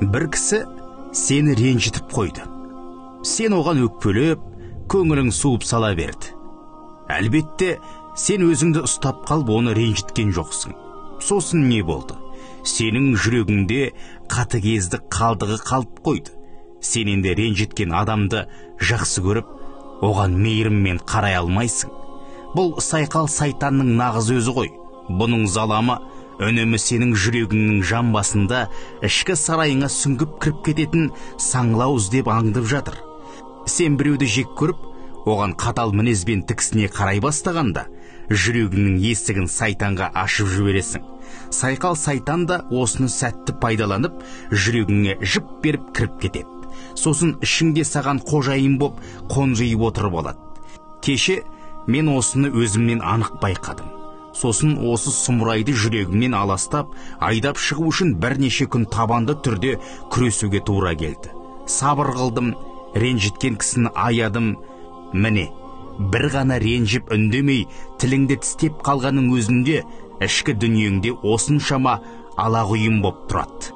Бір кісі сені ренжітіп қойды. Сен оған өкпелеп, көңілің суып сала берді. Әлбетте, сен өзіңді ұстап қалып, оны ренжіткен жоқсың. Сосын не болды? Сенің жүрегіңде қатыгездік қалдығы қалып қойды. Сен енді ренжіткен адамды жақсы көріп, оған мейіріммен қарай алмайсың. Бұл сайқал сайтанның нағыз өзі ғой. Бұның заламы үнемі сенің жүрегіңнің жамбасында ішкі сарайыңа сүңгіп кіріп кететін саңылау іздеп аңдып жатыр. Сен біреуді жек көріп, оған қатал мінезбен тіксіне қарай бастағанда, жүрегіңнің есігін сайтанға ашып жібересің. Сайқал сайтан да осыны сәтті пайдаланып, жүрегіңе жып беріп кіріп кетеді. Сосын ішіңде саған қожайын боп қонжиып отырып алады. Кеше мен осыны өзімнен анық байқадым. Сосын осы сұмырайды жүрегімнен аластап, айдап шығу үшін бірнеше күн табанды түрде күресуге тура келді. Сабыр қылдым, ренжіткен кісіні аядым. Міне, бір ғана ренжіп үндемей, тіліңді тістеп қалғанның өзінде ішкі дүниеңде осыншама алағұйым боп тұрады.